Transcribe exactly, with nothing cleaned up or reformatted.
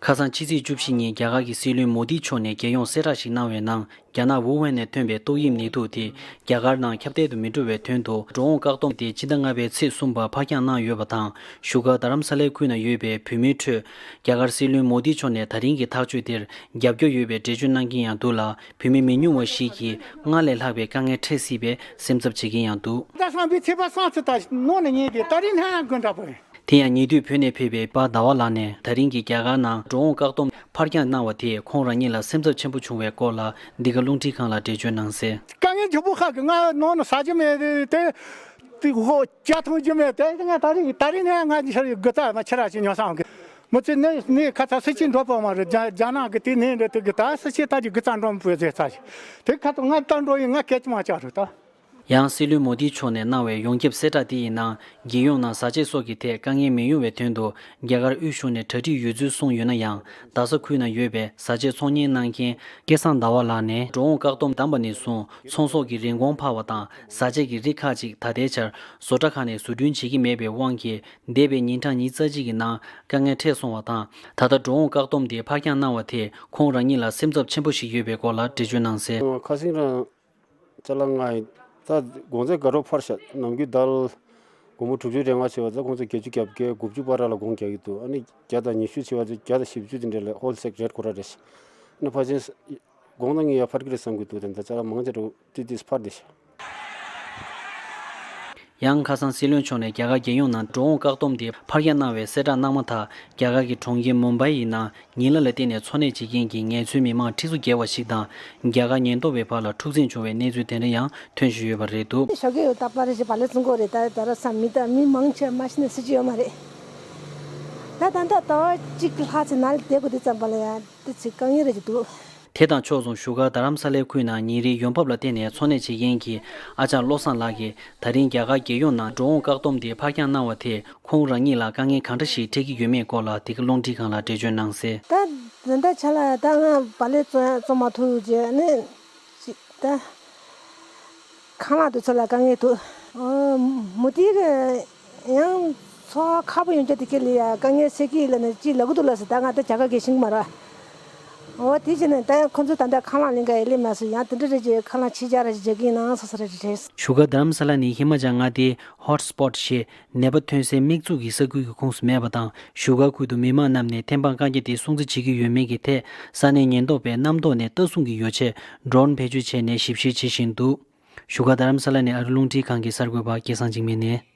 ཁ་སང་ཕྱི་ཚེས་བཅུ་བཞི་ཉིན་རྒྱ་གར་གྱི་སྲིད་བློན་མོ་དིའི་མཆོག་ནས་རྒྱལ་ཡོངས་གསལ་བསྒྲགས་ཤིག་གནང་བའི་ནང་། རྒྱ་ནག་ཝུ་ཧན་ནས་ཐོན་པའི་ཏོག་དབྱིབས་ནད་དུག་དེ་རྒྱ་གར་ནང་ཁྱབ་གདལ་དུ་མི་འགྲོ་བའི་དོན་དུ། འགྲོ་འོང་བཀག་སྡོམ་དེ་སྤྱི་ཟླ་ལྔ་པའི་ཚེས་གསུམ་བར་ཕར་འགྱངས་གནང་ཡོད་པ་དང་། བཞུགས་སྒར་རྡ་རམ་ས་ལའི་ཁུལ་ན་ཡོད་པའི་བོད་མིའི་ཁྲོད། རྒྱ་གར་སྲིད་བློན་མོ་དིའི་མཆོག་ནས་ད་རིང་གི་ཐག་གཅོད་དེར་རྒྱབ་སྐྱོར་ཡོད་པའི་འགྲེལ་བརྗོད་གནང་གིན་ཡང་འདུག་ལ། བོད་མི་མི་ཉུང་བ་ཞིག་གིས་སྔར་ལས་ལྷག་པའི་དཀའ་ངལ་འཕྲད་སྲིད་པའི་སེམས་འཚབ་བྱེད་ཀྱིན་ཡང་འདུག། ད་བསམ་པའི་ཚེ་པ་སང་ཚེ་ད་ནོར་ནས་ཉེས་ཏེ་ད་རིང་ནས་དགོན་འདྲ་པོ་ཡིན། དེ་ཡང་ཉེ་དུས་བོད་ནས་ཕེབས་པའི་པ་ཟླ་བ་ལགས་ནས། ད་རིང་གི་རྒྱ་གར་ནང་འགྲོ་འོང་བཀག་སྡོམ་ཕར་འགྱངས་གནང་བ་དེས་ཁོང་རང་ཉིད་ལ་སེམས་འཚབ་ཆེན་པོ་བྱུང་བའི་སྐོར་ལ་འདི་ག་རླུང་འཕྲིན་ཁང་ལ་འགྲེལ་བརྗོད་གནང་གསལ། དཀའ་ངལ་ཆེན་པོ་ཧ་གི། ང་ནང་ན་ཟ་རྒྱུ་མེད་དེ། དེ་ཧོ་ཇ་འཐུང་རྒྱུ་མེད་དེ། ང་ད་རིང་ད་རིང་ནས་ང་ཉི་ཤར་ཡི་དགུ་རྩ་མ་ཁྱེར་ར་ཅིག་ཉོ་སང་གི། མི་ཚེ་ནི་ནི་ཁ་ཚ་སི་ཆི་འགྲོ་པོ་མ་རེད། རྒྱ་རྒྱ་ནག་གི་དེ་ནས་འདྲ་དེ་གི་ད་སི་ཆི་ད་ཅིག་དགུ་རྩ་འགྲོ་མི་ཕོད་ཟེར་ཚ་ཞིག། དེ་ཁ་ཚ་ང་ད་འགྲོ་ཡི་ང་སྐད་ཅིག་མ་བཅག་རུ་ད། ཡང་སྲིད་བློན་མོ་དིའི་མཆོག་ནས་གནང་བའི་ཡོངས་ཁྱབ་གསལ་བསྒྲགས་དེ་ཡི་ནང་། རྒྱལ་ཡོངས་ནང་བཟའ་ཆས་སོགས་ཀྱི་ཐད་དཀའ་ངལ་མི་ཡོང་བའི་དོན་དུ། རྒྱ་གར་དབུས་གཞུང་ནས་གྲ་སྒྲིག་ཡོད་ཚུལ་གསུངས་ཡོད་ན་ཡང་། རྡ་ས་ཁུལ་ན་ཡོད་པའི་བཟའ་ཆས་ཚོང་གཉེར་གནང་མཁན་སྐལ་བཟང་ཟླ་བ་ལགས་ནས། འགྲོ་འོང་བཀག་སྡོམ་བསྡམས་པ་ནས་བཟུང་ཚོང་ཟོག་གི་རིན་གོང་འཕར་བ་དང་། བཟའ་ཆས་ཀྱི་རིགས་ཁག་ཅིག་ད་ལྟའི་ཆར་བཟོ་གྲྭ་ཁག་ནས་བཟོ་སྐྲུན་བྱེད་ཀྱི་མེད་པའི་དབང་གིས། འདས་པའི་ཉིན་གྲངས་ཉི་ཤུ་རྩ་གཅིག་གི་ནང་དཀའ་ངལ་འཕྲད་སོང་བ་དང་། ད་ལྟ་འགྲོ་འོང་བཀག་སྡོམ་དེ་ཕར་འགྱངས་གནང་བ་དེས་ཁོང་རང་ཉིད་ལ་སེམས་འཚབ་ཆེན་པོ་ཞིག་ཡོད་པའི་སྐོར་ལ་འགྲེལ་བརྗོད་གནང་གསལ། ཁ་སང་རང་ཅ་ལག་ལྔ་ཡིན། ད་གོང་ཚད་དགའ་རབ་འཕར་ཤག། ནམ་རྒྱུན་ཟླ་སྒོར་མོ་དྲུག་ཅུ་རེ་ལྔ་བྱས་པ་ད་ཁོང་ཚོ་བརྒྱད་ཅུ་བརྒྱད་ཅུ་དགུ་བཅུ་བར་ལ་གོང་རྒྱག་གི་འདུག། ཨ་ནི་བརྒྱ་དང་ཉི་ཤུ་བྱས་པ་ད་བརྒྱ་དང་བཞི་བཅུ་དེ་འདྲ་ལས་ཧོལ་སེལ་རེཊ་ཁོ་ར་རེད་ཤག། ཨ་ནི་ཕལ་ཆེར་གོང་དང་ངས་ཡར་འཕར་གི་རེད་བསམ་གི་འདུག། དེ་འདྲ་ཅ་ལག་མང་ཆེ་འགྲོ་ཏི་ཏིས་འཕར་བསྡད་ཤག། ཡང་ཁ་སང་སྲིད་བློན་མཆོག་ནས་རྒྱ་གར་རྒྱལ་ཡོངས་ནང་འགྲོ་འོང་བཀག་སྡོམ་དེ་ཕར་འགྱངས་གནང་བའི་གསལ་བསྒྲགས་གནང་མ་ཐག། རྒྱ་གར་གྱི་གྲོང་ཁྱེར་མུམ་བྷའི་ཡི་ནང་ཉིན་གླ་ལ་བརྟེན་ནས་འཚོ་གནས་བྱེད་མཁན་གྱི་ངལ་རྩོལ་མི་མང་ཁྲི་ཚོ་བརྒལ་བ་ཞིག་དང་། རྒྱ་གར་ཉེན་རྟོག་པའི་བར་ལ་འཁྲུག་འཛིང་བྱུང་བའི་གནས་ཚུལ་དེ་འདྲ་ཡང་ཐོན་བཞིན་ཡོད་པ་རེད་འདུག། ཞོགས་ཀས་ཡོད་རྟག་པར་རེ་ཞིག་བག་ལེབ་བཙོང་གི་རེད། ད་ད་ར་ས་མི་ད་མི་མང་ཆེ་མ་ཤི་ན་སྲིད་ཀྱི་ཡོད་མ་རེད། ད་ད་ད་ཟླ་བ་གཅིག་ལྷག་ཙམ་ནང་ལ་བསྡད་དགོས་དུས་ཙམ་པ་ལ་ཡང་དེ་ཚོའི་དཀའ་ངལ་རེ་ཞིག་འདུག། དེ་དང་ཕྱོགས་མཚུངས་བཞུགས་སྒར་རྡ་རམ་ས་ལའི་ཁུལ་ནང་ཉིན་རེའི་ཡོང་འབབ་ལ་བརྟེན་ནས་འཚོ་གནས་བྱེད་མཁན་གྱི་ཨ་ཅག་བློ་བཟང་ལགས་ཀྱིས། ད་རིང་རྒྱ་གར་རྒྱལ་ཡོངས་ནང་འགྲོ་འོང་བཀག་སྡོམ་དེ་ཕར་འགྱངས་གནང་བ་དེས་ཁོང་རང་ཉིད་ལ་དཀའ་ངལ་གང་འདྲ་ཞིག་འཕྲད་ཀྱི་ཡོད་མེད་སྐོར་ལ་འདི་ག་རླུང་འཕྲིན་ཁང་ལ་འགྲེལ་བརྗོད་གནང་གསལ། ད་ད་ལྟ་ཆ་ལ་ད་ང་བག་ལེབ་བཙོང་བཙོང་མ་ཐུབ་རྗེས་ནས་ཅིག་ད་ཁང་གླ་དེ་ཚོ་ལ་དཀའ་ངལ་འདུག། ཨོ་མུ་ཏིག་གི་ཡང་འཚོ་བ་ཁག་པོ་ཡོང་རྒྱུ་དེ་ཁེ་ལི་ཡ་དཀའ་ངལ་སེལ་གྱི་ལ་ནི་ཅི་ལ་གུ་དུ་ལ་སི་ད་ང་ད་རྒྱ་གར་གི་ཤིང་མ་ར། འོ་དེ་བྱས་ནས་ད་ཁོ་ཚོ་ད་ལྟ་ཁང་གླ་ལེན་ག་ཡེ་ལེ་མ་སུ་ཡང་དེ་འདྲ་རེ་ཅི་ཁང་གླ་ཕྱི་རྒྱ་ར་ཅི་རྒྱག་གི་ནང་སོ་སོ་རེ་ཅི་བྱས། བཞུགས་སྒར་རྡ་རམ་ས་ལ་ནི་ཧི་མ་ཅལ་མངའ་སྡེའི་ཧོ་ཊི་སི་པོ་ཊི་ཞེས་ནད་པ་ཐོན་སའི་དམིགས་འཛུགས་ཀྱི་ས་ཁུལ་གྱི་ཁོངས་སུ་མེད་པ་དང་། བཞུགས་སྒར་ཁུལ་དུ་མི་མང་རྣམས་ནས་ཐེམ་སྤང་བཀག་རྒྱ་དེ་སྲུང་བརྩི་བྱེད་ཀྱི་ཡོད་མེད་ཀྱི་ཐད། ས་གནས་ཉེན་རྟོག་པས་གནམ་ཐོག་ནས་ལྟ་སྲུང་གི་ཡོ་ཆས་ཌོ་རོན་བེད་སྤྱོད་བྱས་ནས་ཞིབ་བཤེར་བྱེད་བཞིན་འདུག། བཞུགས་སྒར་རྡ་རམ་ས་ལ་ནས་ཨ་རི་རླུང་འཕྲིན་ཁང་གི་གསར་འགོད་པ་སྐལ་བཟང་འཇིགས་མེད་ནས།